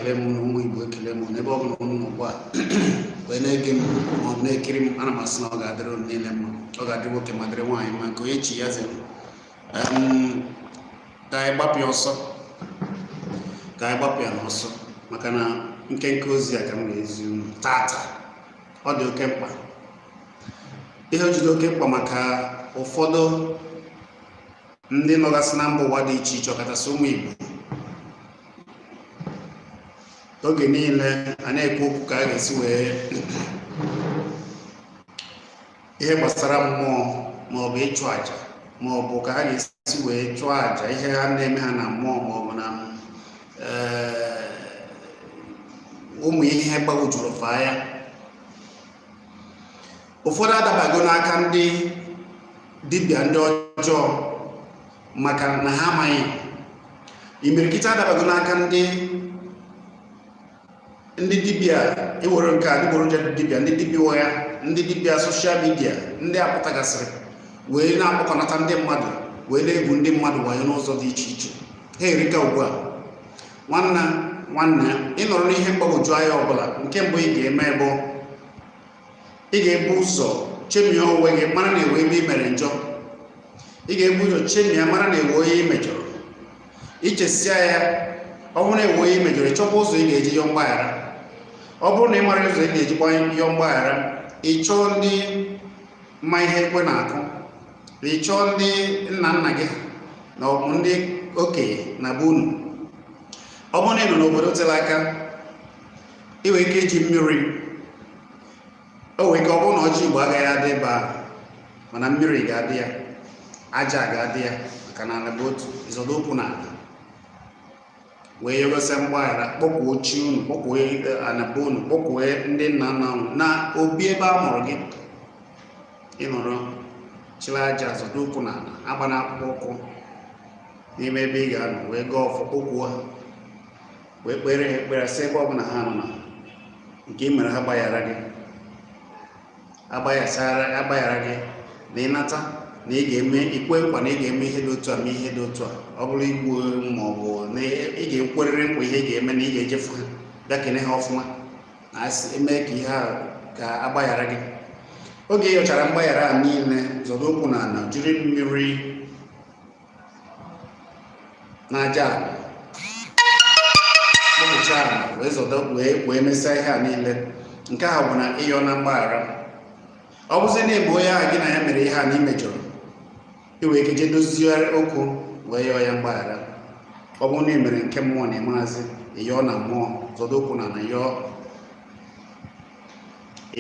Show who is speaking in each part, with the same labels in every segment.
Speaker 1: Ekele m unu, ụmụ Igbo, ekele m unu ebe ọ bụla unu nọ ugbu a wee na-ege m ma ọ bụ na-ekiri m. Ana m asị na ọ ga-adịrị unu niile mma, ọ ga-adịrị nwoke ma dịrị nwaanyị mma, nke onye chi ya zere. Ka anyị gbapụ ya ọsọ, ka anyị gbapụ ya n'ọsọ, maka na nkenke ozi a ka m ga-ezi unu tata ọ dị oke mkpa. Ihe o ji dị oke mkpa maka ụfọdụ ndị nọgasị na mba ụwa dị iche iche, ọkachasị ụmụ Igbo, oge niile a na-ekwu okwu ka a ga-esi wee ihe gbasara mmụọ ma ọ bụ ịchụ àjà, ma ọ bụ ka ha ga-esi wee chụọ àjà ihe ha na-eme ha na mmụọ, ma ọ bụ na ụmụ ihe gbagwojuru fa anya. Ụfọdụ adabago n'aka ndị dibịa ndị ọjọọ maka na ha amaghị. Imirikiti adabago n'aka ndị dibịa ewere nke adịgboroja, dibịa, ndị dibịa ụgha, ndị dibịa social media, ndị apụtagasịrị wee na-akpọkọnata ndị mmadụ, wee na-egwu ndị mmadụ wayo n'ụzọ dị iche iche. Ha erika ugbu a. Nwanna, nwanne, ị nọrọ n'ihe mgbagwoju anya ọbụla, nke mbụ ị ga-eme bụ ị ga-ebu ụzọ chemie onwe gị, mara na ewe ebe ị mere njọ. Ị ga-ebu ụzọ chemie, mara na ewe onye ị mejọrọ. Ichesịa ya, ọ bụrụ na ewe onye ị mejọrọ, ịchọkwa ụzọ ị ga-eji yọọ mgbaghara. Ọ bụrụ na ị mara ụzọ ị ga-eji yọọ mgbaghara, ị chọọ ndị ma ihe ekwe na-akụ, ị chọọ ndị nna nna gị na ọ bụ ndị okenye na be unu. Ọ bụrụ na ị nọ n'obodo tere aka, ị nwere ike iji mmiri. O nwere ike ọ bụrụ na ọjị Igbo agaghị adị ebe ahụ, mana mmiri ga-adị ya, aja ga-adị ya, maka na ala bụ otu. Ịzọdo ụkwụ n'ala wee yọgọsịa mgbaghara, kpọkwuo chi unu, kpọkwuo ana be unu, kpọkwuo ndị nna nna unu na obi ebe a mụrụ gị. Ịnọrọ chịrị aja, zọdo ụkwụ n'ala, agba na akpụkpọ ụkwụ n'ime ebe ị ga-anọ, wee gọọ ọfọ, kpọkwuo ha, wee kpere ha ekpere, sị ebe ọbụla ha nọ na nke ị mere ha gbaghara gị, agbaghara gị, na ịnata na ị ga-eme, ikwe nkwa na ị ga-eme ihe dị otu a, ma ihe dị otu a, ọ bụrụ igbu ma ọ bụ na ị ga-ekwerịrị nkwa ihe ị ga-eme, na ị ga-ejefu ha bịa kene ha ọfụma, na asị eme ka ihe a ka agbaghara gị. Oge ị yọchara mgbaghara a niile, zọdo ụkwụ n'ala, jiri mmiri na aja ala kpụpụcha ala, wee zọdo, wee mesịa ihe a niile. Nke ahụ bụ na ịyọ na mgbaghara. Ọ bụzi na ịbụ onye ahụ gị na ya mere ihe a na imejọrọ, i wee ike jee dozie okwu wee yọọ ya mgbaghara. Ọ bụrụ na ị mere nke mmụọ na ịmaazị, ịyọọ na mmụọ, zọdo ụkwụ na na yọọ,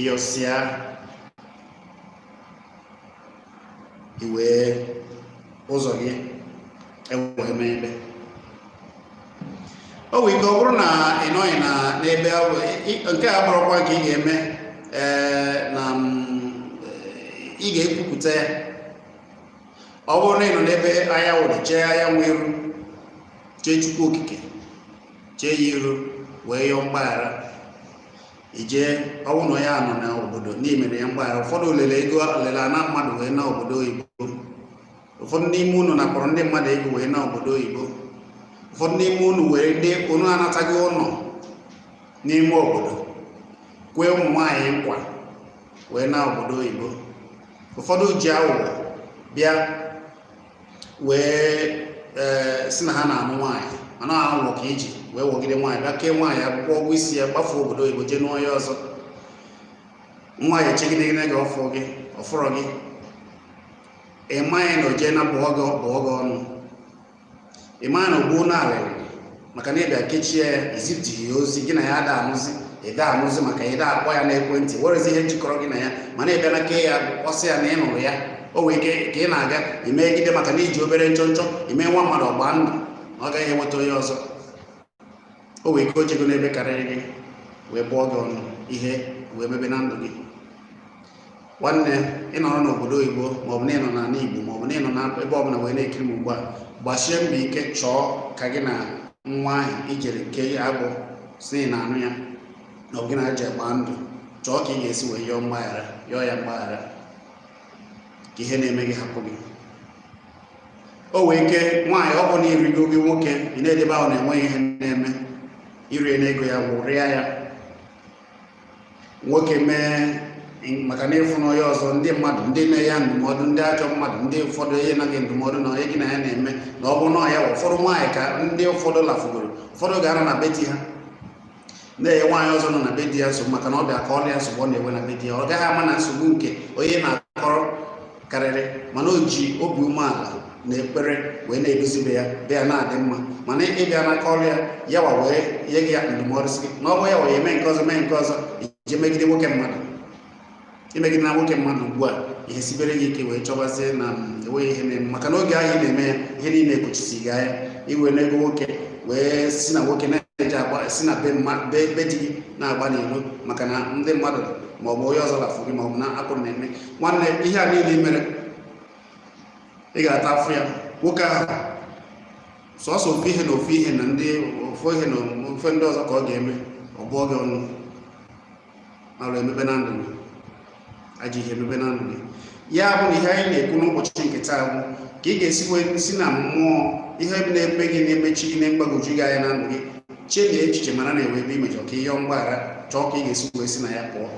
Speaker 1: ịyọsịa, i wee ụzọ gị ewee mee ebe o nwere ike ọ bụrụ na ị nọghị na n'ebe nke a bụrụkwa nke ị ga-eme, ee, na ị ga-ekwupụta ya. Ọ bụrụ na ị nọ n'ebe anyanwụ dị, chee anyanwụ iru, chee Chukwu Okike, chee ya iru, wee yọọ mgbaghara, ijee. Ọ bụrụ na onye a nọ n'obodo na imere ya mgbaghara, ụfọdụ lele ego, lele ana mmadụ wee na obodo oyibo. Ụfọdụ n'ime unu nakpọrọ ndị mmadụ ego wee na obodo oyibo. Ụfọdụ n'ime unu were ndị unu anataghị ụlọ n'ime obodo, kwee ụmụ nwaanyị nkwa wee na obodo oyibo. Ụfọdụ ji aghụghọ bịa wee ee si na ha na-anụ nwaanyị, mana aghụghọ ka iji wee wọgide nwaanyị, bịa kee nwaanyị akwụkwọ ụgwọ isi ya, gbafuo obodo oyibo, jee nụọ ya ọzọ. Nwaanyị echegide gị, ọfụ gị, ọfụrọ gị, ị maghị na o jee na bụọ gị ọnụ. Ị maghị na ogbuo na alịrị maka na ịbịa kechie ya, izipụghị ya ozi, gị na ya ada anụzi, ịda anụzi, maka ịda akpọ ya n'ekwentị, werezi ihe jikọrọ gị na ya. Mana ịbịa na kee ya, ọsị ya na ị nụrụ ya. O nwere ike ka ị na-aga imegide maka na iji obere nchọnchọ ime nwa mmadụ ọgba ndụ na ọ gaghị enweta onye ọzọ. O nwere ike o jego n'ebe karịrị gị wee bụọ gị ọnụ, ihe wee mebe na ndụ gị. Nwanne, ị nọrọ n'obodo oyibo, maọbụ na ị nọ n'ala Igbo, maọbụ na ị nọ n'ebe ọbụla wee na-ekiri m ugbu a, gbasie mbọ ike chọọ ka gị na nwa ahụ ijere kee agbụ si na anụ ya na ọ gị na aja gbaa ndụ, chọọ ka ị ga-esi wee yọọ mgbaghara, yọọ ya mgbaghara, ka ihe na-eme gị hapụ gị. O wee ike nwaanyị, ọ bụ na irigo gị nwoke, ị na-edebe ahụ na-enweghị ihe na-eme. Irie n'ego ya, wụrịa ya. Nwoke mee maka na ịfụ na onye ọzọ, ndị mmadụ, ndị na-enye ya ndụmọdụ, ndị ajọ mmadụ, ndị ụfọdụ onye naghị ndụmọdụ na onye gị na ya na-eme na ọ bụrụ na ya, ụfọdụ nwaanyị ka ndị ụfọdụ lafugoro, ụfọdụ ga-anọ na be di ha na-enye nwaanyị ọzọ nọ na be di ya nsogbu, maka na ọ bịa ka ọ ya nsogbu ọ na-enwe na be di ya. Ọ gaghị ama na nsogbu nke onye na-akọrọ karịrị, mana o ji obi umeala na ekpere wee na-edozi be ya, be ya na-adị mma. Mana ịbịa n'aka ọrụ ya, ya wa wee nye gị ya ndụmọdụ, sị gị na ọ bụ ya wee eme nke ọzọ, mee nke ọzọ, ije megide nwoke mmadụ, imegide na nwoke mmadụ. Ugbu a ihe sibere gị ike, wee chọbazie na enweghị ihe na-eme, maka na oge ahụ ị na-eme ya, ihe niile ekpuchisi gị anya. Iwe n'ego nwoke wee si na nwoke na-eji agba, si na be be di gị na-agba n'ilo, maka na ndị mmadụ ma ọ bụ onye ọzọ lafụ gị, ma ọ bụ na akpụrụ na-eme. Nwanne, ihe a niile mere, ị ga-ata afụ ya. Nwoke ahụ sọsọ ofu ihe na ofu ihe na ndị ofu ihe na ofe ndị ọzọ ka ọ ga-eme, ọ bụọ gị ọnụ. Alụ emebe na ndụ gị, ajọ ihe emebe na ndụ gị. Ya bụ na ihe anyị na-ekwu n'ụbọchị nke taa bụ ka ị ga-esi wee si na mmụọ ihe na-eme gị, na-emechi gị, na-mgbagwoju gị anya na ndụ gị. Chebie echiche, mara na enwe ebe imejọ, ka ihe mgbaghara, chọọ ka ị ga-esi wee si na ya pụọ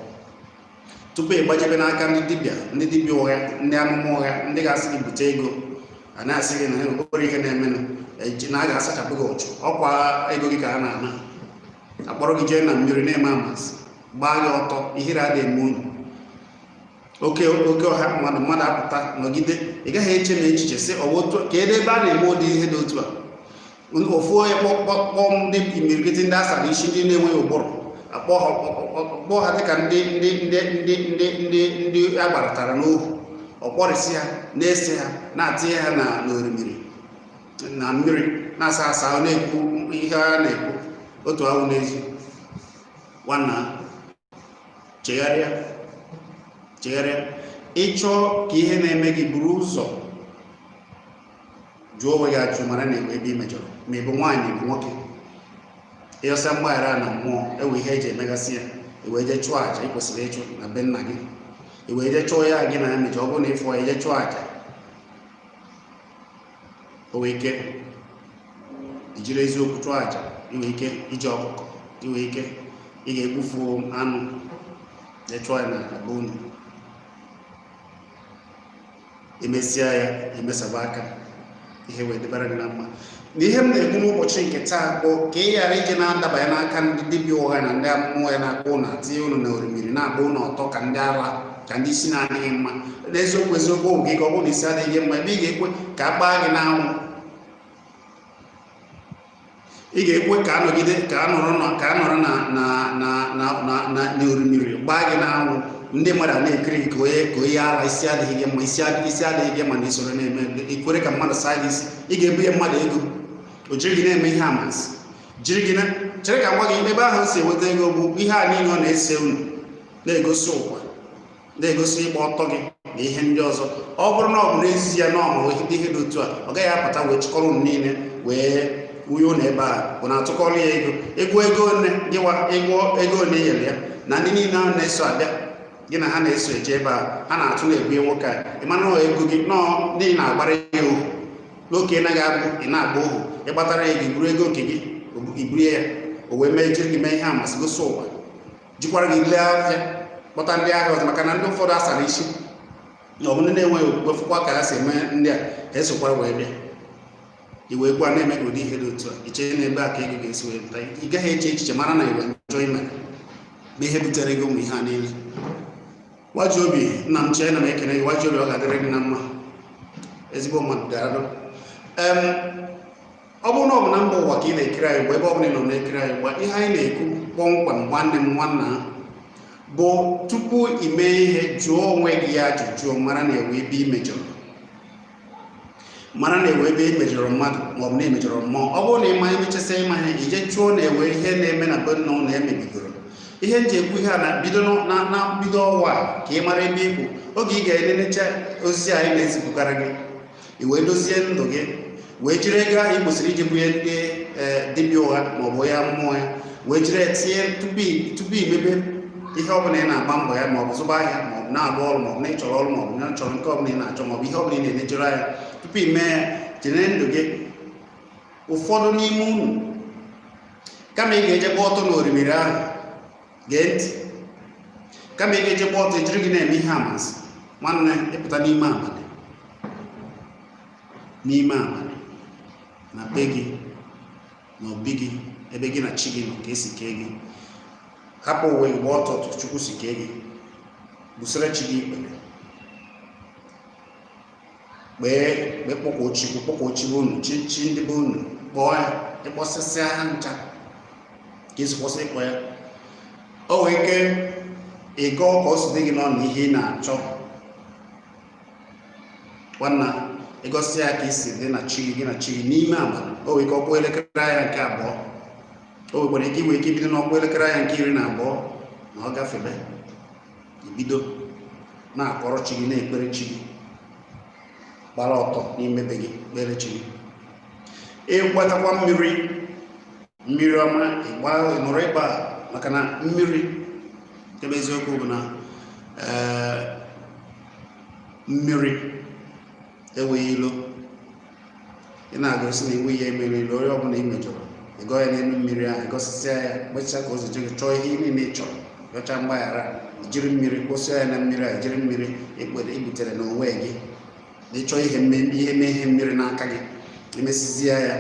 Speaker 1: tupu ị gbajebe n'aka ndị dibịa, ndị dibịa ụgha, ndị amụma ụgha, ndị ga-asị gị bute ego, a na-asị gị na okporo ihe na-emenụ na a ga-asachapụ gị ụchụ. Ọkwa ego gị ka a na-ana, akpọrọ gị jee na mmiri na-eme amasị, gbaa gị ọtọ. Ihere adịghị eme unu. Oke oke ọha mmadụ, mmadụ apụta nọgide, ị gaghị eche na echiche sị ọ bụ otu ka ebe ebe a na-eme ụdị ihe dị otu a. Ofu onye kpọọ ndị imirikiti ndị asara isi, ndị na-enweghị ụbụrụ, akpọ ha, kpọọ ha dịka ndị ndị ndị ndị ndị ndị ndị agbaratara n'ohu, ọkpọrịsị ha, na-ese ha, na-atinye ha na n'orimiri na mmiri na-asa asa, na-ekwu ihe a na-ekwu otu awụ n'ezi. Nwanna, chegharịa, chegharịa. Ịchọọ ka ihe na-eme gị, buru ụzọ jụọ onwe gị ajụjụ, mara na enwe ebe ị mejọrọ, ma ị bụ nwaanyị, ị bụ nwoke. Ịyọsịa mgbaghara na mmụọ, ewe ihe eji emegasị ya, i wee jee chụọ àjà ị kwesịrị ịchụ na be nna gị, i wee jee chụọ ya gị na ya mejọ. Ọ bụrụ na ịfụ ya, ije chụọ àjà, o wee ike ijiri eziokwu chụọ àjà, inwe ike iji ọkụkọ, inwe ike ị ga-egbufu anụ, jee chụọ ya na be unu. Emesịa ya, emesaba aka, ihe wee dịbara gị na mma. Na ihe m na-ekwu n'ụbọchị nke taa bụ ka ị ghara ije na-adabanye n'aka ndị dibịa ụgha na ndị amụma ya na-akpọ ụnụ, atinye ụnụ na orimiri, na-agba ụnụ ọtọ ka ndị ara, ka ndị isi na-adịghị mma. N'eziokwu eziokwu, ọ gị ka ọ bụrụ na isi adịghị mma, ebe ị ga-ekwe ka a gbaa gị n'anwụ, ị ga-ekwe ka anọgide ka a nọrọ na ka a nọrọ na na na na na na n'orimiri gbaa gị n'anwụ, ndị mmadụ a na-ekiri gị ka onye ara, isi adịghị gị mma, isi adịghị gị mma na isoro na-eme ikwere ka mmadụ saa gị isi. Ị ga-ebunye mmadụ ego, o jiri gị na-eme ihe amasị, jiri gị na chere ka gwa gị ebe ahụ si enweta ego bụ ihe a niile ọ na-ese unu, na-egosi ụwa, na-egosi ịgba ọtọ gị na ihe ndị ọzọ. Ọ bụrụ na ọ bụ n'ezie na ọ ma ihe dị otu a, ọ gaghị apụta wee chịkọrọ unu niile wee wunye unu ebe a bụ na atụkọrọ ya ego, ego ego one gịwa, ego ego one nyere ya na ndị niile ahụ na-eso abịa gị na ha na-eso eje ebe a ha na-atụ na-ebunye nwoke a. Ị mara na ego gị nọọ ndị na-agbara ya ohu n'oke, ị naghị abụ ị na-agba ohu, ịgbatara ya gị buru ego nke gị, iburie ya, o wee mee jiri gị mee ihe amasị, gosi ụwa, jikwara gị lee afịa, kpọta ndị ahịa ọzọ, maka na ndị ụfọdụ asara isi na ọ bụ ndị na-enweghị okwukwe, fụkwa ka ha si eme ndị a, ha esokwara wee bịa. I wee gwa na-eme gị ụdị ihe dị otu a, iche na ebe a ka ego ga-esi wee pụta. Ị gaghị eche echiche mara na iwe njọ ime bụ ihe butere gị ụmụ ihe a niile. Waji obi nna m, chee na m ekene gị. Waji obi, ọ ga-adịrị gị na mma, ezigbo mmadụ, daalụ. Ọ bụrụ na ọ bụ na mba ụwa ka ị na-ekiri anyị ugbu, ebe ọ bụla ị nọ na-ekiri anyị ugbu a, ihe anyị na-ekwu kpọmkwem, nwanne m, nwanna, bụ tupu ị mee ihe, jụọ onwe gị ajụjụ, mara na ewe ebe ị mejọrọ, mara na ewe ebe ị mejọrọ mmadụ maọbụ na emejọrọ mmụọ. Ọ bụrụ na ịma emechasịa ịma ihe, ije jụọ na ewe ihe na-eme na be nna ụlọ emebigoro. Ihe m ji ekwu ihe a na bido na mbido ọnwa a, ka ị mara ebe ikwu oge ị ga-enenecha ozi anyị na-ezipụkara gị, i wee dozie ndụ gị, wee jiri ego ahụ ị kwesịrị iji bunye ndị dibịa ụgha maọbụ onye amụma ya, wee jiri ya tinye tupu imebe ihe ọbụla ị na-agba mbọ ya, maọbụ zụba ahịa, maọbụ na-arụ ọrụ, maọbụ na ịchọrọ ọrụ, maọbụ na ịchọrọ nke ọbụla ị na-achọ, maọbụ ihe ọbụla ị na-enejere anya. Tupu ime ya, jiri ndụ gị. Ụfọdụ n'ime unu Kama ị ga-eje gba ọtọ n'orimiri ahụ, gee ntị, kama ị ga-eje gba ọtọ ejiri gị na-eme ihe amasị, nwanne, ịpụta n'ime abalị, n'ime abalị, na be gị, na obi gị, ebe gị na chi gị nọ, ka esi kee gị, hapụ uwe gị, gba ọtọ otu Chukwu si kee gị, busara chi gị ikpere, kpee kpee, kpọkwuo Chukwu, kpọkwuo chi be unu, chi chi ndị be unu, kpọọ ya. Ịkpọsịsịa ha ncha ka esi kwụsị ịkpọ ya, o nwee ike ịgọ ka o si dị gị n'ọnụ ihe ị na-achọ. Nwanna, ịgọsị ya ka isi dị na chi gị, gị na chi gị n'ime abalị, o nwee ike ọkpụ elekere anya nke 2, o nwekwara ike inwe ike ibido n'ọkpụ elekere anya nke 12 na ọ gafebe, ibido na-akọrọ chi gị, na-ekpere chi gị, gbara ọtọ n'ime be gị, kpere chi gị. Ịgbatakwa mmiri, mmiri ọma, ịgba nọrọ ebe a, maka na mmiri, ebe eziokwu bụ na mmiri enweghị ilo. Ị na-agụsị na enweghị ihe mere ilo. Onye ọbụla ị mejọrọ, ịgọ ya n'elu mmiri ahụ, ịgọsịsịa ya, kpechaa ka o si gị, chọọ ihe niile ị chọrọ, yọcha mgbaghara, ijiri mmiri kwụsị ya na mmiri a, ijiri mmiri ikpere ibutere n'onwe gị na ịchọ ihe ihe mee ihe mmiri n'aka gị, emesizie ya,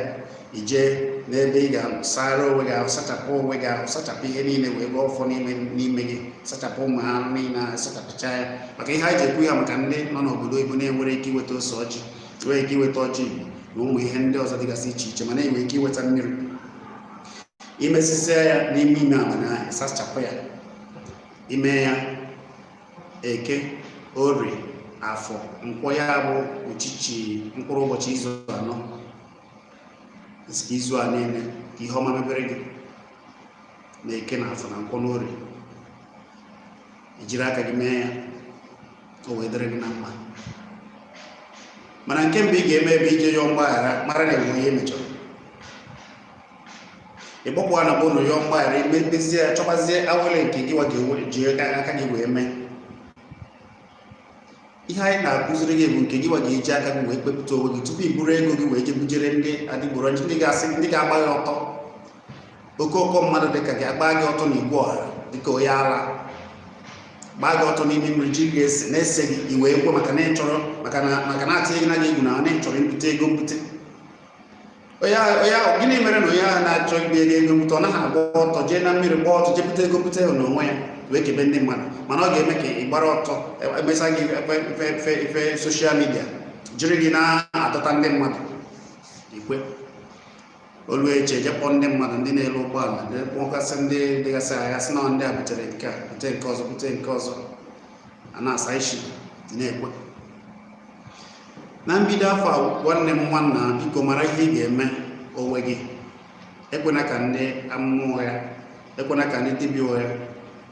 Speaker 1: ijee n'ebe ị ga-anọ sara onwe gị ahụ, sachapụ onwe gị ahụ, sachapụ ihe niile, wee gọọ ọfọ n'ime n'ime gị, sachapụ ụmụ anụ niile ahụ, sachapụcha ya. Maka ihe anyị ji ekwu ya, maka ndị nọ n'obodo oyibo na-enwere ike iweta ose ọjị, nwere ike iweta ọjị Igbo na ụmụ ihe ndị ọzọ dịgasị iche iche, mana enwere ike iweta mmiri. Imesisia ya n'ime ime abalị ahụ, sachapụ ya, ime ya Eke, Orie, Afọ, Nkwọ, ya bụ uchichi mkpụrụ ụbọchị izu 4, izu a niile, ka ihe ọma mebere gị na Eke na Afọ na Nkwọ na Orie. Ejiri aka gị mee ya, o wee dịrị gị na mma. Mana nke mbụ ị ga-eme ebe ije yọọ mgbaghara, mara na enwe ihe mejọrọ, ịgbọkwa na bụ ụlọ yọọ mgbaghara, imepezie ya, chọbazie awele nke gị wa ga-ji aka gị wee mee. Ihe anyị na-akụziri gị bụ nke gị wa ga-eji aka gị wee kpepụta onwe gị tupu i buru ego gị wee je bujere ndị adịgboroja, ndị ga-asị, ndị ga-agba gị ọtọ. Okooko mmadụ dịka gị agba gị ọtọ n'igwe ọha dịka onye ara, gbaa gị ọtọ n'ime mmiri, ji ga-ese na-ese gị, i wee kwe, maka na ị chọrọ, maka na atinye gị na gị egwu na ị chọrọ mbute ego mbute. Onye ahụ, gịnị mere na onye ahụ na-achọ igbe ego ego mbute, ọ naghị agba ọtọ jee na mmiri, gbaa ọtọ jee bute ego mbute ahụ n'onwe ya wee kebe ndị mmadụ? Mana ọ ga-eme ka ị gbara ọtọ, emesa gị ife ife ife social media, jiri gị na-adọta ndị mmadụ ikwe olu eche, je kpọọ ndị mmadụ, ndị na-ele ụgbọala, ndị kpọgasị, ndị dịgasị agha, sị na ndị a butere nke a, bute nke ọzọ, bute nke ọzọ, a na-asa isi na-ekwe. Na mbido afọ a, nwanne m, nwanna, biko mara ihe ị ga-eme onwe gị. Ekwena ka ndị amụma ụgha, ekwena ka ndị dibịa ụgha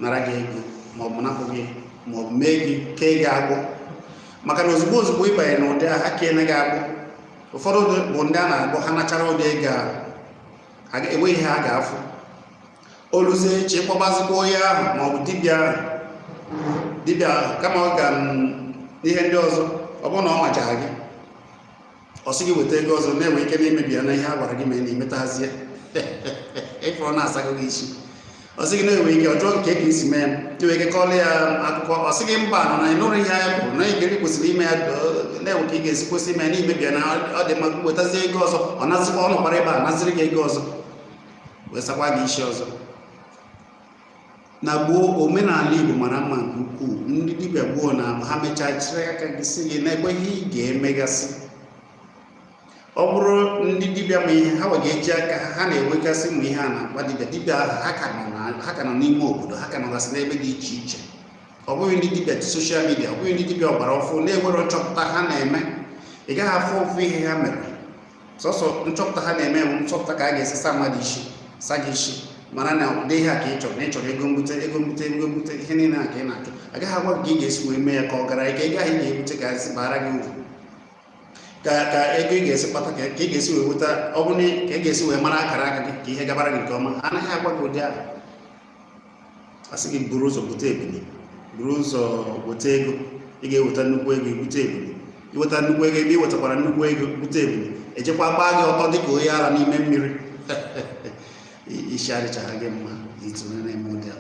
Speaker 1: nara gị ego, maọbụ napụ gị, maọbụ mee gị kee gị agbụ. Maka na ozugbo ozugbo ị banye n'ụdị ahụ, ha keene gị agbụ. Ụfọdụ bụ ndị a na-agbụ, ha nachara ụdị ego ahụ, enweghị ihe ha ga-afụ. Oluzie echi, ịkpọgbazikwa onye ahụ maọbụ dibịa ahụ, dibịa ahụ, kama ọ ga n'ihe ndị ọzọ, ọ bụrụ na ọ machaghị gị, ọ sị gị weta ego ọzọ, na-enwe ike na-emebi ya na ihe a gwara gị mee na imetazie ịfụrụ na-asago gị isi. Ọ sị gị na-enwe ike ọjọọ nke ka isi mee, enwe ike kọọlụ ya akụkọ. Ọ sị gị mba, nọ na ịnụrụ ihe ya kwuru na ị kwesịrị ime ya, na-enwe ka ị ga-esi kwesị ime ya na imebi ya, na ọ dị mma wetazie ego ọzọ. Ọ nazikwa, ọ nọkwara ebe a naziri gị ego ọzọ, wee sakwa gị isi ọzọ. Na gboo, omenala Igbo mara mma nke ukwuu. Ndị dibịa gboo na ha mechaa chịrị aka gị, sị gị na-ekwe ihe ị ga-emegasị. Ọ bụrụ ndị dibịa ma ihe ha ga-eji aka ha, ha na-enwegasị ụmụ ihe a na-akpa dibịa. Dibịa ahụ, ha ka nọ n'ime obodo, ha ka nọgasị n'ebe dị iche iche. Ọ bụghị ndị dibịa social media, ọ bụghị ndị dibịa ọgbara ọfụ na-enwere nchọpụta ha na-eme. Ị gaghị afụ ofu ihe ha mere. Sọsọ nchọpụta ha na-eme bụ nchọpụta ka a ga-esi sa mmadụ isi, sa gị isi, mara na ụdị ihe a ka ị chọrọ, na ị chọrọ ego mbute, ego mbute, ego mbute, ihe niile a ka ị na-achọ. Agaghị agwa gị ka ị ga-esi wee mee ya ka ọ gara ka ego ahụ ị ga-ebute ka esi bara gị uru, ka ego ị ga-esi kpata, ka ị ga-esi wee nweta, ọ bụrụ na ka ị ga-esi wee mara akara aka gị, ka ihe gabara gị nke ọma. Anaghị agwa gị ụdị ahụ. Asị gị buru ụzọ bute ebili, buru ụzọ weta ego, ị ga-eweta nnukwu ego, ibute ebili. Iweta nnukwu ego, ebe ị wetakwara nnukwu ego bute ebili, ejekwa gbaa gị ọtọ dịka onye ara n'ime mmiri. Isi adịchaghị gị mma na itinye na-eme ụdị a.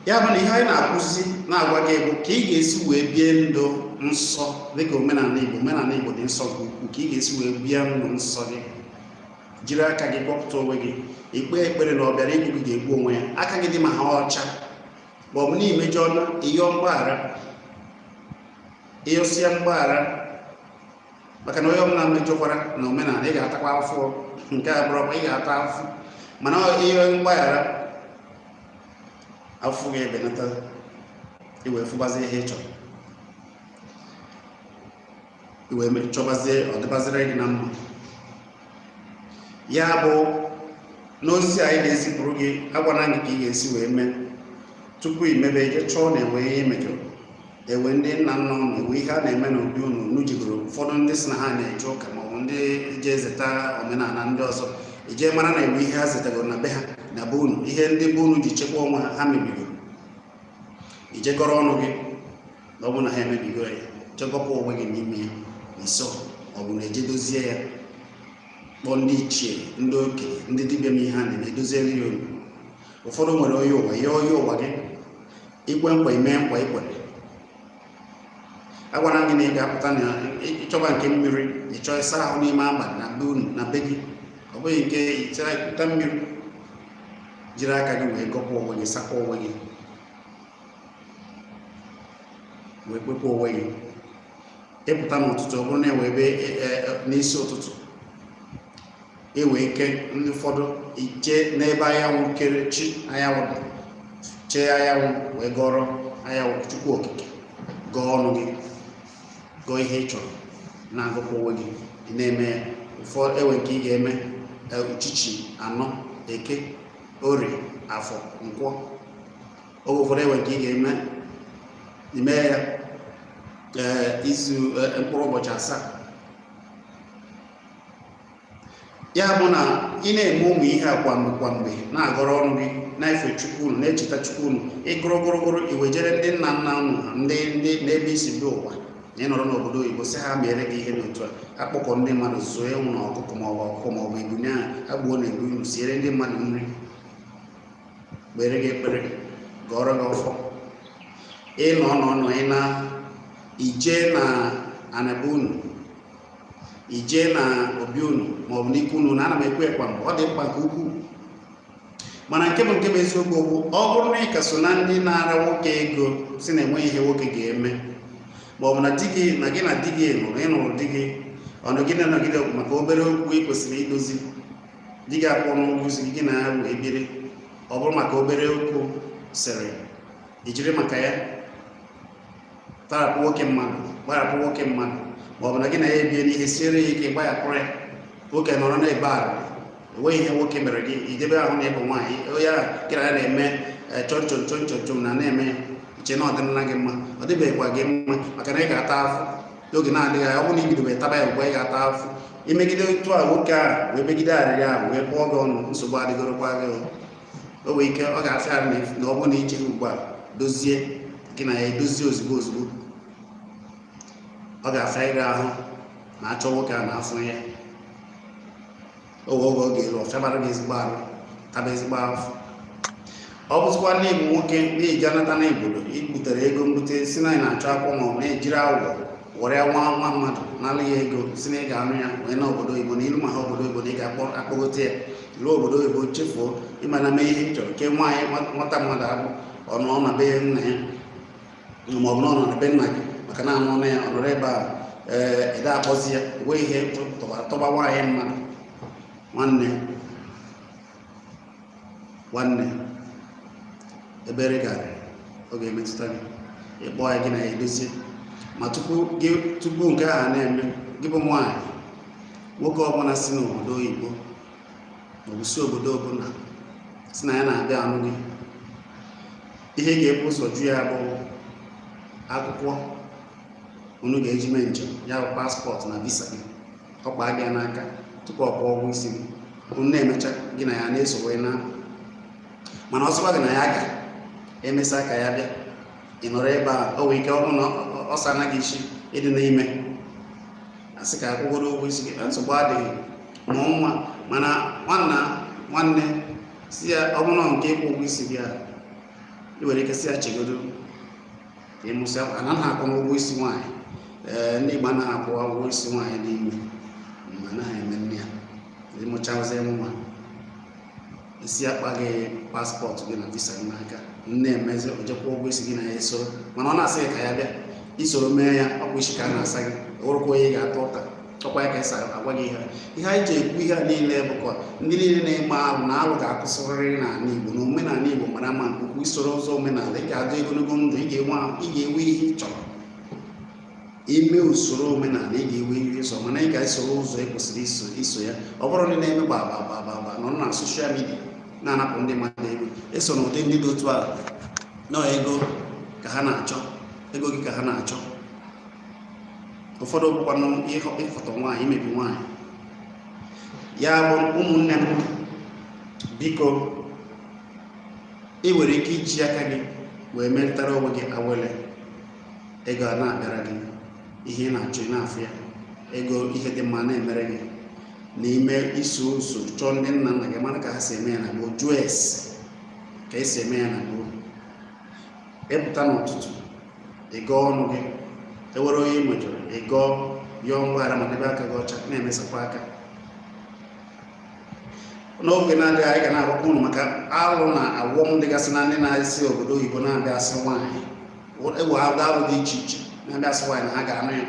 Speaker 1: Ya bụ na ihe anyị na-akụzi na-agwa gị bụ ka ị ga-esi wee bie ndụ nsọ dịka omenala Igbo. Omenala Igbo dị nsọ nke ukwuu. Ka ị ga-esi wee bie ndụ nsọ gị, jiri aka gị kpọpụta onwe gị, ikpe ekpere na ọ bịara igbu gị ga-egbu onwe ya. Aka gị dị ma ha ọcha, ma ọ bụ na imejọ na ịyọ mgbaghara, ịyọsịa mgbaghara, maka na onye ọbụla mejọkwara na omenala, ị ga-atakwa afụfụ. Nke a bụrụkwa ị ga-ata afụfụ, mana ịyọ mgbaghara, afụfụ ga-ebenata, i wee fụbazie ihe ị chọrọ, i wee chọbazie, ọ dịbaziri gị na mma. Ya bụ n'ozi anyị na-ezipụrụ gị, agwana gị ka ị ga-esi wee mee. Tupu i mebe, je chọọ na enwe ihe imejọrọ, ewe ndị nna nna unu, ewe ihe a na-eme n'obi unu unu jigoro. Ụfọdụ ndị si na ha na-eje ụka maọbụ ndị je ezeta omenala ndị ọzọ, ije mara na ewe ihe ha zetagoro na be ha, na be unu, ihe ndị be unu ji chekwa onwe ha, ha mebigoro. Ijegọrọ ọnụ gị na ọ bụ na ha emebigo ya, jegọpụ onwe gị n'ime ya nso, ọ bụ na eje dozie ya, kpọọ ndị ichie, ndị okenye, ndị dibịa ma ihe ha na-eme, edoziere ya unu. Ụfọdụ nwere onye ụwa ya, onye ụwa gị ikwe nkwa, ime nkwa ikwere. Agwara gị na ị ga-apụta na ịchọba nke mmiri, ịchọ ịsa ahụ n'ime abalị na be unu, na be gị. Ọ bụghị nke ịchara mmiri, jiri aka gị wee gọpụ onwe gị, sakwa onwe gị, wee kpekwa onwe gị. Ịpụta n'ụtụtụ, ọ bụrụ na enwe ebe n'isi ụtụtụ enwe ike, ndị ụfọdụ iche n'ebe anyanwụ kere chi, anyanwụ dị, chee anyanwụ wee gọrọ anyanwụ, Chukwu Okike, gọọ ọnụ gị, gọọ ihe ị chọrọ, na-agụkwa onwe gị. Ị na-eme ya ụfọdụ enwe nke ị ga-eme uchichi anọ: Eke, Orie, Afọ, Nkwọ. Oge ụfọdụ enwe nke ị ga-eme, ime ya izu mkpụrụ ụbọchị 7. Ya bụ na ị na-eme ụmụ ihe a kwa mgbe kwa mgbe, na-agọrọ ọnụ gị, na-efe Chukwu unu, na-echeta Chukwu unu, ịgụrụ gụrụ gụrụ, iwejere ndị nna nna unu, ndị ndị n'ebe isi bịa ụwa, na ị nọrọ n'obodo oyibo, sị ha mere gị ihe n'otu a. Akpọkọ ndị mmadụ, zụọ ewu na ọkụkọ maọbụ ọkụkọ maọbụ ebune ahụ ha gbuo na ebu unu, siere ndị mmadụ nri, kpere gị ekpere, gọọrọ gị ọfọ. Ịnọ nọ ị na ije na anaba unu, ije na obi unu maọbụ n'ikwu unu, na ana m ekwe kwa mgbe, ọ dị mkpa nke ukwuu. Mana nke bụ eziokwu bụ, ọ bụrụ na ị ka so na ndị na-ara nwoke ego, si na enweghị ihe nwoke ga-eme, maọbụ na di gị na gị na di gị nụrụ, ịnụrụ di gị ọnụ gị na-anọgide maka obere okwu ị kwesịrị idozi, di gị akwụọ n'ụgwọ isi gị, gị na ya wee biri, ọ bụrụ maka obere okwu sịrị ijiri maka ya tarapụ nwoke mmadụ, gbarapụ nwoke mmadụ, ma ọ bụ na gị na ya ebie n'ihe siere ya ike, gbahapụrụ ya, nwoke nọrọ n'ebe a, enweghị ihe nwoke mere gị, idebe ahụ na ịbụ nwaanyị, onye ahụ gị na ya na-eme chọm chọm chọm chọm chọm na na-eme iche na ọ dịrịla gị mma, ọ dịbeghịkwa gị mma, maka na ị ga-ata afụ n'oge na-adịghị anya. Ọ bụrụ na ibidobe taba ya ugbu a, ị ga-ata afụ. Imegide otu a, nwoke a wee megide arịrị ahụ wee kpọọ gị ọnụ, nsogbu adịgorokwa gị. O nwee ike ọ ga-afịa arụ na ọ bụrụ na icheghị ugbu a dozie, gị na ya edozie ozugbo ozugbo, ọ ga-afịa ịra ahụ na achọ nwoke a na-afụ ya. Oge oge ọ ga-eru, ọ fịabara gị ezigbo arụ, taba ezigbo afụ. Ọ bụzikwa na ịbụ nwoke na-eji anata na obodo, ibutere ego mbute, si na ị na-achọ akwụkwọ, ma ọ bụ na-ejiri aghụghọ were nwa nwa mmadụ nara ya ego, si na ị ga-anụ ya wee na obodo oyibo, na ilu ma ha obodo oyibo, na ị ga-akpọgote ya ruo obodo oyibo, chefuo ịma na mee ihe ị chọrọ ke nwaanyị nwata mmadụ abụ ọ nọ na be nna ya ma ọ bụ na ọ nọ na be nna gị, maka na anụ na ya ọ nọrọ ebe a, ee, ede akpọzi ya, enweghị ihe tọba nwaanyị mmadụ. Nwanne, nwanne, ebere garị ọ ga-emetụta gị. Ịkpọ ya, gị na ya edozie. Ma tupu nke ahụ na-eme, gị bụ nwaanyị, nwoke ọbụla si n'obodo oyibo maọbụ si obodo ọbụla si na ya na-abịa anụ gị, ihe ga-ebu ụzọ jụ ya bụ akwụkwọ unu ga-eji mee njem, ya bụ passport na visa gị. Ọkpa gị n'aka tupu ọ kwụọ ụgwọ isi gị. Unu na-emecha, gị na ya na-eso wee na. Mana ọsọkwa gị na ya ga emesa ka ya bịa, ị nọrọ ebe a, o nwere ike ọ bụrụ na ọsọ anaghị isi ịdị n'ime, asị ka akwụgoro ụgwọ isi gị, nsogbu adịghị, mụọ nwa. Mana nwanna, Nwanne, si ya ọ bụrụ nke ịkwụ ụgwọ isi gị a, ị nwere ike si ya chegodo ka ị mụsịa. Anaghị akwụ ụgwọ isi nwaanyị. Ee, ndị Igbo anaghị akwụ ụgwọ isi nwaanyị dị ime, ma anaghị eme nne ya. Ịmụchazie nwa, isi akpa gị, passport gị na visa gị n'aka, nne emezi ojekwa ụgwọ isi gị na ya esoro. Mana ọ na-asị gị ka ya bịa isoro mee ya, ọkwa isi ka a na-asa gị, ọwụrụkwa onye ị ga-ata ụta. Ọkwa ya ka esi agwa gị. Ihe anyị ji ekwu ihe a niile bụ ka ndị niile na-eme alụ na alụ ga-akwụsịrịrị n'ala Igbo na omenala Igbo mara mma nke ukwuu. Isoro ụzọ omenala, ị ga-adị ogologo ndụ, ị ga-enwe ihe ị chọrọ ime. Usoro omenala, ị ga-enwe ihe ịsọ, mana ị ga-esoro ụzọ ị kwesịrị iso ya. Ọ bụrụ ndị na-eme gba gba gba gba gba nọ na social media na-anapụ ndị mmadụ ego, eso na ụdị ndị dị otu a nọ, ego ka ha na-achọ, ego gị ka ha na-achọ. Ụfọdụ bụkwanụ ịfọtọ nwaanyị, imebi nwaanyị. Ya bụ, ụmụnne m, biko, ị nwere ike iji aka gị wee meritara onwe gị awele. Ego a na-abịara gị, ihe ị na-achọ ị na-afụ ya, ego, ihe dị mma na-emere gị n'ime iso ụzọ. Chọọ ndị nna nna gị, mara ka ha si eme ya na gboo, jụọ ese ka esi eme ya na gboo. Ịpụta n'ụtụtụ, ị gọọ ọnụ gị, ewere onye ị mejọrọ, ị gọọ, yọọ mgbaghara, ma debe aka gị ọcha, na-emesapụ aka. N'oge na-adịghị, anyị ga na-agbakwa ụnụ maka alụ na awọm dịgasị na ndị na-esi obodo oyibo na-abịa asị nwaanyị, ewe alụ dị iche iche na-abịa asị nwaanyị na ha ga-anụ ya,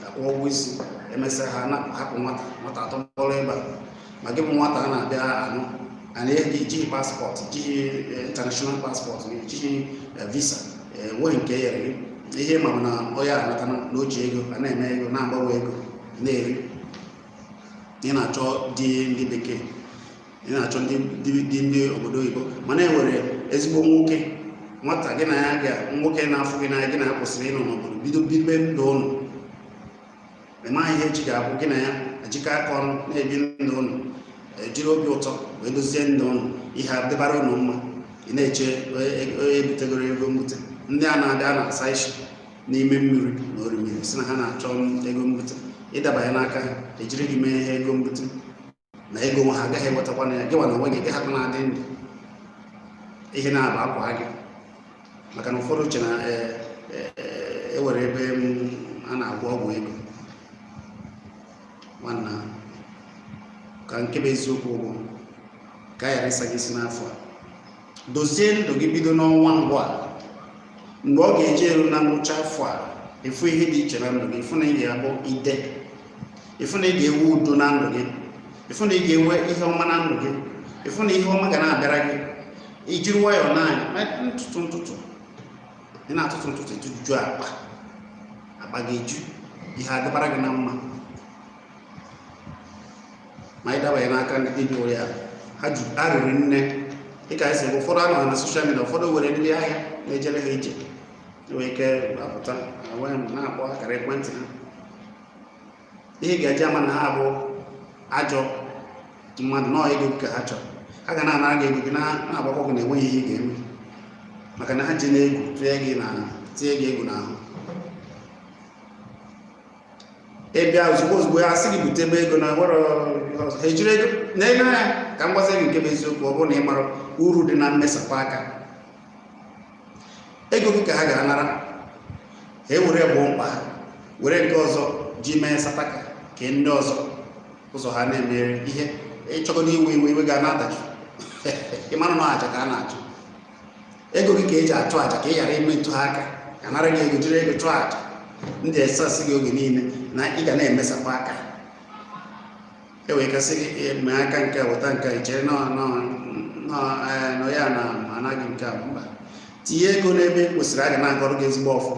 Speaker 1: akwụ ụgwọ isi, emesịa ha hapụ nwata, nwata atọgbọrọ ebe a. Ma gị bụ nwata a na-abịa anụ, a na-eji jighị passport, jighị international passport gị, jighị visa, enweghị nke e nyere gị. Ihe ma bụ na onye anata na o ji ego a na-eme ego, na-agbanwe ego na-eri. Ị na-achọ di ndị bekee, ị na-achọ di ndị obodo oyibo, mana e nwere ezigbo nwoke, nwata gị na ya ga, nwoke na-afụ gị n'anya, gị na ya kwụsịrị ịnọ n'obodo bido bibe ndụ ụnụ. Ị maghị ihe echi ga-abụ. Gị na ya ejikọ aka ọnụ na-ebi ndụ ụnụ, ejiri obi ụtọ wee dozie ndụ ụnụ, ihe adịbara ụnụ mma. Ị na-eche onye ebutegoro ego mbute. Ndị a na-abịa na-asa isi n'ime mmiri na orimiri, si na ha na-achọ ego mbute, ịdabanye n'aka ha, ejiri gị mee ihe ego mbute na ego nwa ha agaghị enwetakwa na ya. Gị nwa na onwe gị gị hapụ na-adị ndụ, ihe na-aba akwa gị, maka na ụfọdụ uche na e nwere ebe a na-agwọ ọgwụ ego. Nwanna, ka nke bụ eziokwu bụ ka a ghara ịsa gị isi n'afọ a. Dozie ndụ gị bido n'ọnwa mbụ a. Mgbe ọ ga-eji eru na ngwụcha afọ a, ịfụ ihe dị iche na ndụ gị, ịfụ na ị ga-abụ ide, ịfụ na ị ga-enwe udo na ndụ gị, ịfụ na ị ga-enwe ihe ọma na ndụ gị, ịfụ na ihe ọma ga na-abịara gị. Ijiri nwayọọ n'anya ntụtụ ntụtụ, ị na-atụtụ ntụtụ, ejuju akpa, akpa ga-eju, ihe adịbara gị na mma. Ma ị dabanye n'aka ndị dibịa ụlọ ya, ha ju arịrị nne. Dịka anyị si bụ, ụfọdụ anọ na social media, ụfọdụ were ndị ahịa na-ejere ha ije, enwere ike apụta enwe m na-akpọ akara ekwentị ha. Ihe ị ga-eji ama na ha bụ ajọ mmadụ nọọ, ego gị ka ha chọrọ. Ha ga na-anara gị ego gị, na-agbakọ gị na enweghị ihe ị ga-eme, maka na ha ji na-egwu tụnye gị na tinye gị egwu n'ahụ. Ị bịa, ozugbo ozugbo ya asị gị bute ebe ego na nwere ihe ọzọ, ha ejiri ego na-ego anya. Ka m gwazie gị nke bụ eziokwu, ọ bụrụ na ị mara uru dị na mmesapụ aka, ego gị ka ha ga-anara, ha ewere gboo mkpa ha, were nke ọzọ ji mee sataka ke ndị ọzọ ụzọ ha na-emere ihe. Ịchọgodo iwe iwe, iwe ga na-adajụ. Ị mara na aja ka a na-achụ, ego gị ka eji achụ aja, ka ị ghara imetụ ha aka, ka nara gị ego, jiri ego chụọ aja. Ndị esasị gị oge niile na ị ga na-emesapụ aka, e wee kasị gị mee aka nke a, weta nke a, ichere nọ ya na anaghị nke a. Mba, tinye ego n'ebe e kwesịrị, a ga na-agọrọ gị ezigbo ọfọ.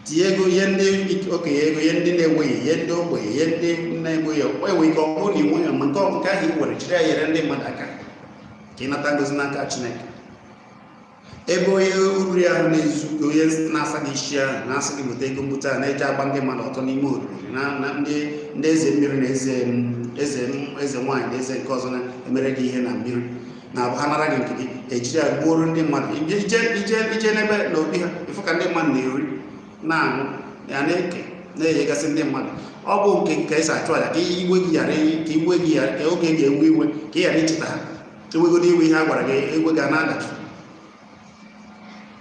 Speaker 1: Tinye ego ihe ndị okenye, ego ihe ndị na-enweghị, ihe ndị ogbenye, ihe ndị na-enweghị. Enwe ike ọ bụrụ na ị nweghị, ma nke ọ nke ahụ ị were, jiri ya nyere ndị mmadụ aka ka ị nata ngozi n'aka Chineke. Ebe onye uri ahụ na-ezu, onye na-asa gị isi ahụ, na-asị gị bute ego mbute a, na-eji agba ndị mmadụ ọtọ n'ime oriri na ndị eze mmiri na eze eze eze nwaanyị na eze nke ọzọ na-emere gị ihe na mmiri, na-abụ ha nara gị nke gị, ejiri ya gbuoro ndị mmadụ. Ije ije ije n'ebe na obi ha, ịfụ ka ndị mmadụ na-eri, na-aṅụ ya, na-eke, na-enyegasị ndị mmadụ. Ọ bụ nke ka esi achụ aja ka iwe gị ghara, ka iwe gị ghara, ka oge ga-ewe iwe, ka ị ghara icheta ha. Ewegodo iwe, ihe a gwara gị, ewe ga na-adajụ.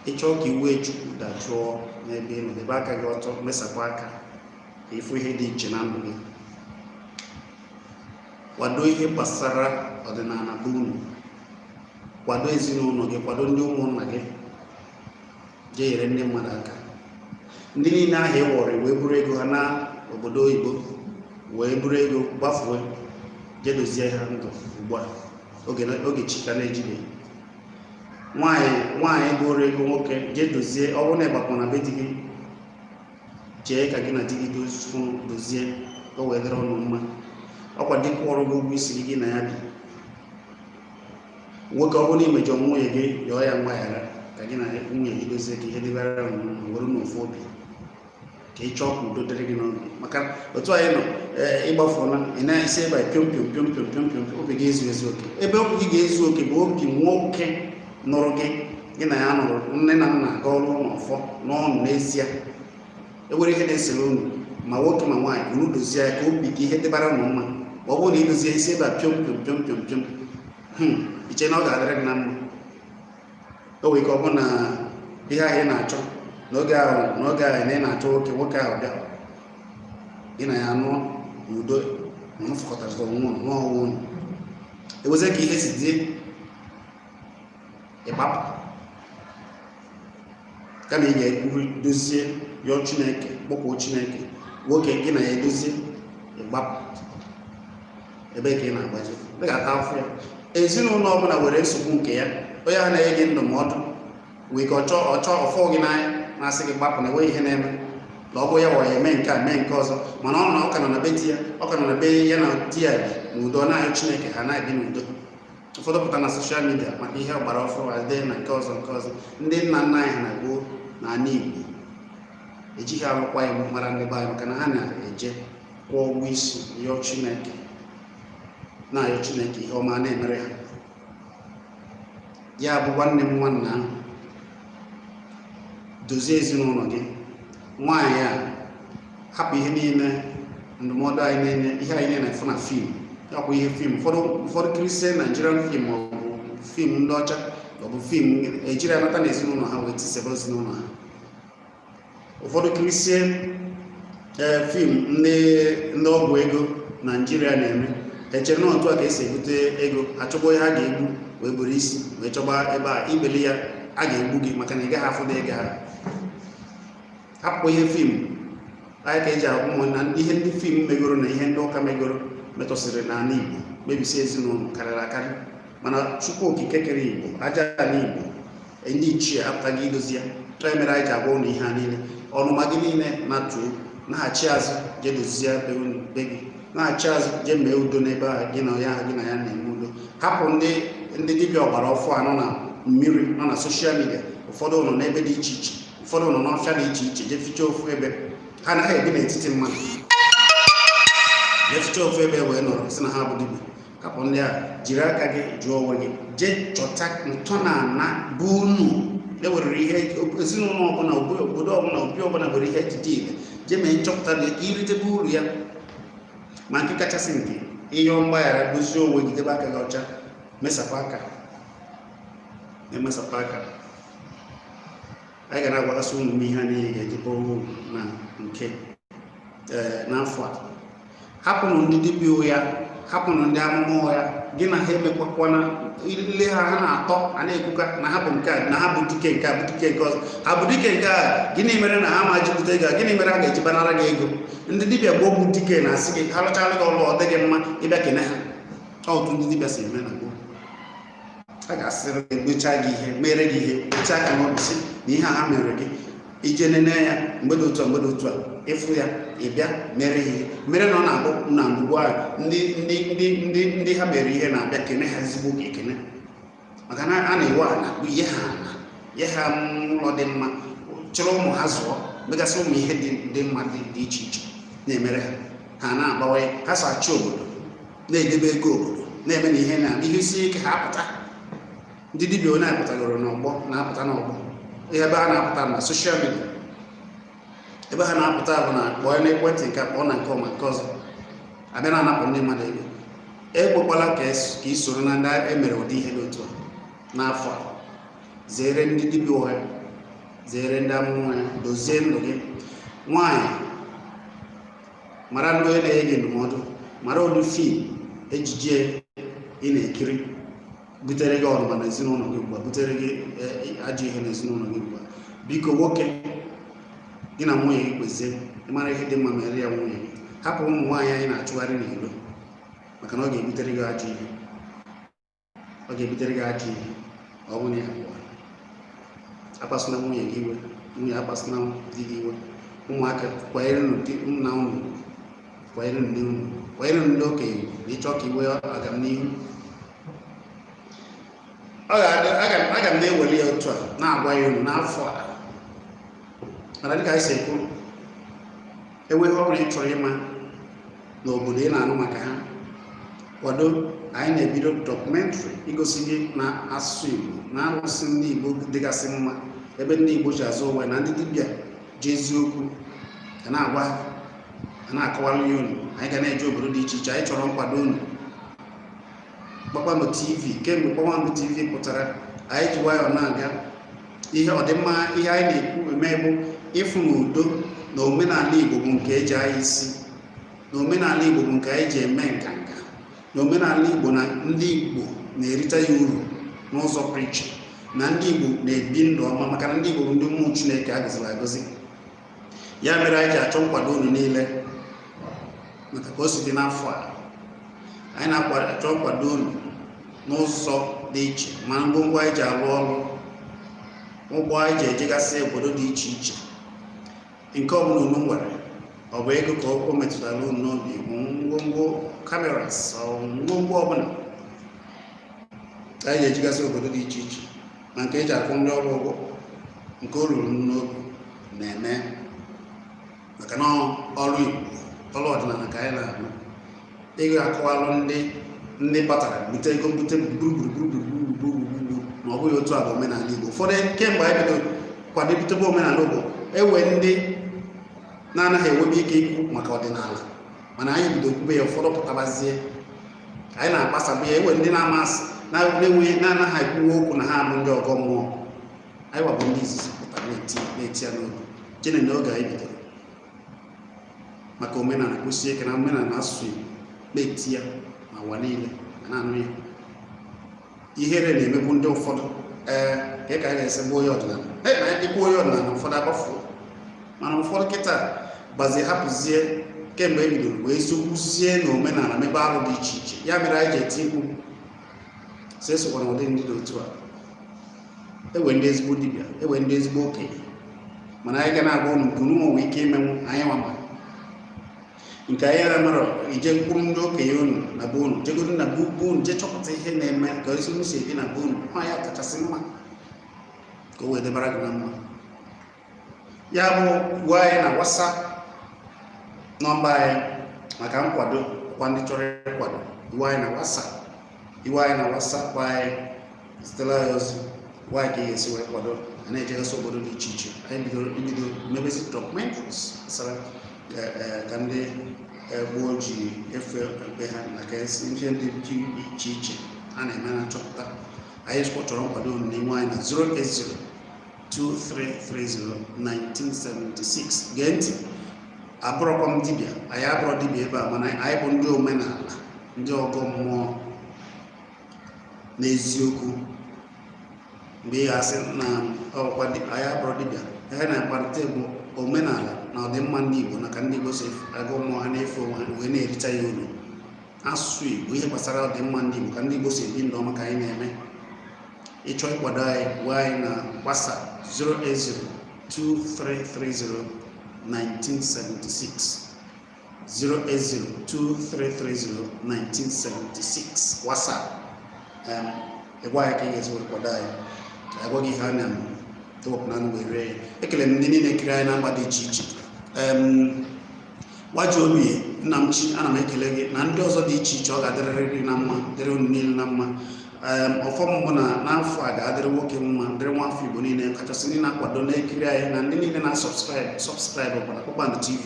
Speaker 1: Ịchọọ ka iwe Chukwu dajụọ n'ebe ị nọ, debe aka gị ọtọ, mesapụ aka, ka ịfụ ihe dị iche na ndụ gị. Kwado ihe gbasara ọdịnala be unu, kwado ezinụlọ gị, kwado ndị ụmụnna gị, jee nyere ndị mmadụ aka. Ndị niile ahụ ị wọrọ wee buru ego ha na obodo oyibo, wee buru ego gbafue, jee dozie ha ndụ ugbu a oge chi ka na-ejibeghị. Nwaanyị, nwaanyị bụrụ ego nwoke, jee dozie. Ọ bụrụ na ịgbapụ na be di gị, jee ka gị na di gị dozie ka o wee dịrị ọnụ mma. Ọkwa di kwụọrọ gị ụgwọ isi gị na ya bi. Nwoke, ọ bụrụ na imejọ nwunye gị, yọọ ya mgbaghara ka gị na nwunye gị dozie, ka ihe dịbara unu mma, were n'ofu obi, ka ị chọọ ka udo dịrị gị n'obi. Maka otu anyị nọ, ee, ịgbafuola, ị na-esi ebe a piom piom piom piom piom piom, obi gị ezu ezu oke. Ebe obi gị ga-ezu oke bụ obi nwoke nụrụ gị, gị na ya nụrụ, nne na nna aga ọrụ ụlọ ọfọ n'ọnụ. N'ezie, ewere ihe na-esere unu, ma nwoke ma nwaanyị, unu dozie ya ka obi ka ihe dịbara unu mma. Ma ọ bụrụ na idozie isi ebe a piom piom piom piom piom, iche na ọ ga-adịrị gị na mma, o nwere ike ọ bụ na ihe ahụ ị na-achọ n'oge ahụ na ị na-achọ nwoke, nwoke ahụ bịa, gị na ya nụọ n'udo, unu fụkọtara onwe unu, nụọ onwe unu, ewezie ka ihe si dị, ịgbapụ. Kama ị ga-ekwuru dozie, yọọ Chineke, kpọkwuo Chineke, nwoke gị na ya edozie, ịgbapụ. Ebe ka ị na-agbaji, ị ga-ata afọ ya. Ezinụlọ ọbụla nwere nsogbu nke ya. Onye ahụ na-enye gị ndụmọdụ wee ka ọ chọọ ọ chọọ ọfọ gị n'anya, na-asị gị gbapụ na enweghị ihe na-eme, na ọ bụ ya wara eme nke a, mee nke ọzọ, mana ọ na ọ ka nọ na be di ya, ọ ka nọ na be ya na di ya bi n'udo, ọ na-ayọ Chineke, ha na-ebi n'udo. Ụfọdụ pụta na social media maka ihe ọgbara ọfụrụ adị na nke ọzọ, nke ọzọ. Ndị nna nna anyị ha na gboo n'ala Igbo ejighị alụkwaghịm mara ndị be anyị, maka na ha na-eje kwụọ ụgwọ isi, yọọ Chineke, na-ayọ Chineke ihe ọma na-emere ha. Ya bụ, nwanne m, nwanna ahụ, dozie ezinụlọ gị. Nwaanyị a, hapụ ihe niile, ndụmọdụ anyị na-enye, ihe anyị na-afụ na film, ọkwa ihe film. Ụfọdụ Christian Nigerian film, maọbụ film ndị ọcha, maọbụ film ejiri anata na ezinụlọ ha wee tisebe ezinụlọ ha. Ụfọdụ Christian ee film ndị ọgwụ ego Naijiria na-eme, echere na otu a ka esi ebute ego, achọgba ihe a ga-egbu wee buru isi wee chọgba ebe a ibeli ya, a ga-egbu gị, maka na ị gaghị afụda ego ahụ. Hapụ ihe film anyị ka eji agwụ ụmụ na ihe ndị film megoro na ihe ndị ụka megoro metụsịrị n'ala Igbo, mebisie ezinụlọ karịrị akarị. Mana Chukwu Okike kere Igbo, aja ala Igbo, ndị ichie apụtaghị idozi ya. Onye mere anyị ji agwa ụnụ ihe a niile, ọnụma gị niile na-tuo, naghachi azụ, jee dozie be unu, be gị, naghachi azụ, jee mee udo n'ebe ahụ gị na onye ahụ gị na ya na-eme udo. Hapụ ndị dibịa ọgbara ọfụ a nọ na mmiri, nọ na social media. Ụfọdụ nọ n'ebe dị iche iche, ụfọdụ nọ n'ọfịa dị iche iche, jee fichaa ofu ebe. Ha anaghị ebi n'etiti mmadụ, jee fichaa ofu ebe wee nọrọ sị na ha bụ dibịa. Hapụ ndị a, jiri aka gị jụọ onwe gị, jee chọta ntọala bụ unu. E nwere ihe ezinụlọ ọbụla, obodo ọbụla, obi ọbụla nwere ihe ejide ile. Jee mee nchọpụta dị ka iritebe uru ya. Ma nke kachasị nke, ịyọ mgbaghara, dozie onwe gị, debe aka gị ọcha, mesapụ aka, na-emesapụ aka. Anyị ga na-agwagasị unu ihe a niile ga-eji bụrụ uru na nke ee n'afọ a. Hapụnụ ndị dibịa ụgha, hapụnụ ndị amụma ụgha. Gị na ha emekwakwana ile ha. Ha na-atọ a na-ekwuka na ha bụ nke a, na ha bụ dike nke a, bụ dike nke ọzọ, ha bụ dike nke a. Gịnị mere na ha ma jipụta ego a? Gịnị mere ha ga-eji banara gị ego? Ndị dibịa gboo bụ dike na-asị gị ha rụchala gị ọrụ, ọ dịghị mma, ịbịa kene ha. Otu ndị dibịa si eme na gboo, a ga-asịrị gị mechaa gị ihe, mere gị ihe, mechaa aka n'obi sị na ihe a ha mere gị, ije nene ya mgbe dị otu a, mgbe dị otu a, ịfụ ya, ịbịa mere ihe mere na ọ na-abụ na mgbe a ndị ha mere ihe na-abịa kene ha ezigbo ekene, maka na a na-ewe ala bụ ihe ha ala nye ha ụlọ dị mma, chọrọ ụmụ ha zụọ, megasị ụmụ ihe dị mma dị iche iche na-emere ha. Ha na-abawanye, ha so achị obodo, na-edebe ego obodo, na-eme na ihe na ihe isi ike ha apụta. Ndị dibịa onye apụtagoro n'ọgbọ na-apụta n'ọgbọ, ihe ebe a na-apụta na social media. Ebe ha na-apụta bụ na kpọọ n'ekwentị nke a, kpọọ na nke ọma nke ọzọ, abịa na-anapụ ndị mmadụ ego. Ekwekwala ka ị soro na ndị emere ụdị ihe dị otu a n'afọ a. Zere ndị dibịa ụgha, zere ndị amụma ya, dozie ndụ gị. Nwaanyị, mara ndị onye na-enye gị ndụmọdụ, mara ụdị film ejije ị na-ekiri butere gị ọnụma n'ezinụlọ gị ugbu a, butere gị ajọ ihe n'ezinụlọ gị ugbu a. Biko, nwoke, gị na nwunye gị kpezie. Ịmara ihe dị mma, mere ya nwunye gị. Hapụ ụmụ nwaanyị anyị na-achụgharị n'ilo, maka na ọ ga-ebutere gị ajọ ihe, ọ ga-ebutere gị ajọ ihe. Ọ bụrụ na ya pụọ, akpasuna nwunye gị iwe, nwunye akpasuna di gị iwe. Ụmụaka, kwanyere nna unu, kwanyere nne unu, kwanyere ndị okenye ugwu na ịchọ ka iwe agamnihu. Ọ ga-adị. Aga m na-eweli ya otu a na-agwa ya unu n'afọ a. Mana dịka anyị si ekwu, enwe ihe ọ bụla ị chọrọ ịma n'obodo ị na-anụ maka ha, kwado. Anyị na-ebido documentary igosi gị na asụsụ Igbo na arụsị ndị Igbo dịgasị mma, ebe ndị Igbo ji azụ onwe na ndị dibịa ji eziokwu ga na-agwa ga na-akọwara ya unu. Anyị ga na-eje obodo dị iche iche. Anyị chọrọ nkwado unu. Kpakpando TV, kemgbe Kpakpando TV pụtara, anyị ji nwayọọ na-aga ihe ọdịmma. Ihe anyị na-ekwu eme bụ ịfụ na udo na omenala Igbo bụ nke eji anyị isi, na omenala Igbo bụ nke anyị ji eme nganga, na omenala Igbo na ndị Igbo na-erite ya uru n'ụzọ pụrụ iche, na ndị Igbo na-ebi ndụ ọma, maka na ndị Igbo bụ ndị mmụọ Chineke a gọziri agọzi. Ya mere anyị ji achọ nkwado unu niile maka ka o si dị n'afọ a. Anyị na-achọ nkwado unu n'ụzọ dị iche, ma ngwongwo anyị ji arụ ọrụ, ụgbọ anyị ji ejegasị obodo dị iche iche, nke ọbụla unu nwere, ọ bụ ego ka o metụtara unu n'obi, bụ ngwongwo cameras, ọ bụ ngwongwo ọbụla anyị ji ejigasị obodo dị iche iche, ma nke eji akwụ ndị ọrụ ụgwọ, nke o ruru n'obi na-eme, maka na ọrụ Igbo, ọrụ ọdịnala ka anyị na-arụ. Ego akọwalụ ndị batara bute ego mbute gburugburu gburugburu gburugburu gburugburu, na ọ bụghị otu a bụ omenala Igbo. Ụfọdụ, kemgbe anyị bido kwadebutebe omenala Igbo, ewe ndị na-anaghị enwebe ike ikwu maka ọdịnala, mana anyị bido kwube ya, ụfọdụ pụtabazie. Anyị na-agbasabụ ya. Ewe ndị na-amasị na-enweghị, na-anaghị ekwuwe okwu na ha abụ ndị ọgọ mmụọ. Anyị wabụ ndị izizi pụtara na-eti ya n'oge jene. N'oge anyị bidoro maka omenala, kwụsie ike na omenala na asụsụ Igbo, na-eti ya ma ụwa niile ma na-anụ ya. Ihere na-emegbu ndị ụfọdụ. Ee, ka a ga-esi gbuo onye ọdịnala? Ee, na ịkwụ onye ọdịnala, ụfọdụ agbafuo. Mana ụfọdụ kịta gbazie, hapụzie kemgbe e bidoro wee zokwuzie na omenala mebe arụ dị iche iche. Ya mere anyị ji eti mkpu si esokwana ụdị ndị dị otu a. Ewe ndị ezigbo dibịa, ewe ndị ezigbo okenye, mana anyị ga na-agwa unu nke unu nwere ike imenwu. Anyị nwa nke anyị na mara ije mkpụrụ ndị okenye unu na be unu, jegodo na be unu, jee chọpụta ihe na-eme, ka esi unu si ebi na be unu. Ọ ya kachasị mma ka o wee debara gị na mma. Ya bụ, gwa anyị na WhatsApp nọmba anyị maka nkwado kwa ndị chọrọ ịkwado. Iwe anyị na WhatsApp, iwe anyị na WhatsApp anyị, zitela anyị ozi, gwa anyị ka ị ga-esi wee kwado. A na-ejegasị obodo dị iche iche. Anyị bidoro ibido mebezi documentaries gbasara ka ndị gboo ji efe ekpe ha na ka esi ihe ndị dị iche iche a na-eme na nchọpụta. Anyị chọrọ nkwado unu n'inwe anyị na 080 2330 1976. Gee ntị, abụrọkwa m dibịa, anyị abụrọ dibịa ebe a, mana anyị bụ ndị omenala, ndị ọgọ mmụọ n'eziokwu. Mgbe ị ga-asị na ọkwa anyị abụrọ dibịa, ihe na-akparịta bụ omenala na ọdịmma ndị Igbo, na ka ndị Igbo si agụ mmụọ ha, na-efe onwe ha, wee na-erita ya uru. Asụsụ Igbo, ihe gbasara ọdịmma ndị Igbo, ka ndị Igbo si ebi ndụ ọma, ka anyị na-eme. Ịchọ ịkwado anyị, gwa anyị na WhatsApp 080 2330 1976, 08023301976 WhatsApp. Ịgwa anyị ka ị ga-esi were kwado anyị, agwa gị ihe a na-ewepụ na wee ree ya. Ekele m ndị niile kiri anyị na mba dị iche iche. Gbaji obi nna m chi, ana m ekele gị na ndị ọzọ dị iche iche. Ọ ga-adịrịrị gị na mma, dịrị unu niile na mma. Ọfọ mbụ na n'afọ a ga-adịrị nwoke mma, dịrị nwa afọ Igbo niile, kachasị ndị na-akwado na-ekiri anyị na ndị niile na-asubscribe subscribe bụ na Kpakpando TV.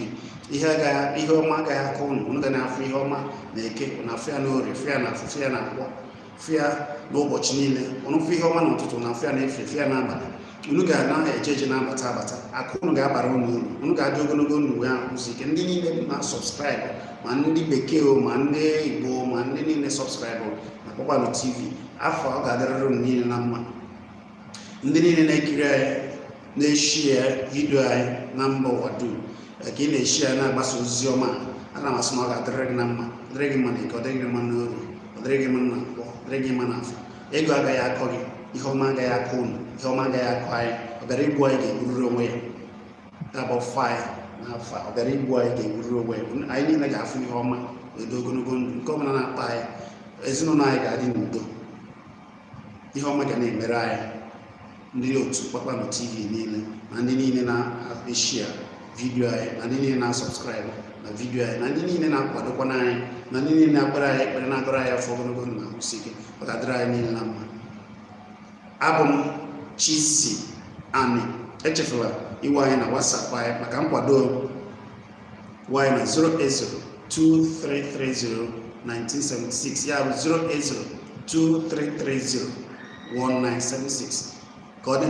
Speaker 1: Ihe agaghị, ihe ọma agaghị akọ unu. Unu ga na-afụ ihe ọma na Eke, na afụ ya n'Orie, fụ ya na Afọ, fụ ya na Nkwọ, fụ ya n'ụbọchị niile. Unu fụ ihe ọma n'ụtụtụ, na afụ ya n'efifie, fụ ya n'abalị. Unu ga na-eje eje, na-abata abata, akụ unu ga-abara unu uru, unu ga-adị ogologo ndụ wee ahụzi ike. Ndị niile na subscribe, ma ndị Bekee o, ma ndị Igbo, ma ndị niile subscribe na Kpakpando TV, afọ ọ ga-adịrịrị unu niile na mma. Ndị niile na-ekiri anyị, na-eshare video anyị na mba ụwa dum, ka ị na-eshare, na-agbasa ozi ọma, ana m asị na ọ ga-adịrị gị na mma, dịrị gị mma na Eke, ọ dịrị gị mma n'Orie, ọ dịrị gị mma na Nkwọ, dịrị gị mma na Afọ. Ego agaghị akọ gị, ihe ọma agaghị akọ unu, ihe ọma agaghị akọ anyị. Ọ bịara igbu anyị ga-egburiri onwe ya. Ya bụ ọfọ anyị n'afọ a, ọ bịara igbu anyị ga-egburiri onwe ya. Anyị niile ga-afụ ihe ọma wee dị ogologo ndụ. Nke ọbụla na-akpa anyị, ezinụlọ anyị ga-adị n'udo, ihe ọma ga na-emere anyị. Ndị otu Kpakpando TV niile, ma ndị niile na-eshare video anyị, na ndị niile na-asubscribe na video anyị, na ndị niile na-akwadokwana anyị, na ndị niile na-akpere anyị ekpere, na-agọrọ anyị afọ ogologo ndụ na ahụsi ike, ọ ga-adịrị anyị niile na mma. Abụ m Chizzy Ani. Echefula iwe anyị na WhatsApp anyị maka nkwado anyị na 08023301976, ya bụ 08023301976. Ka ọ dị.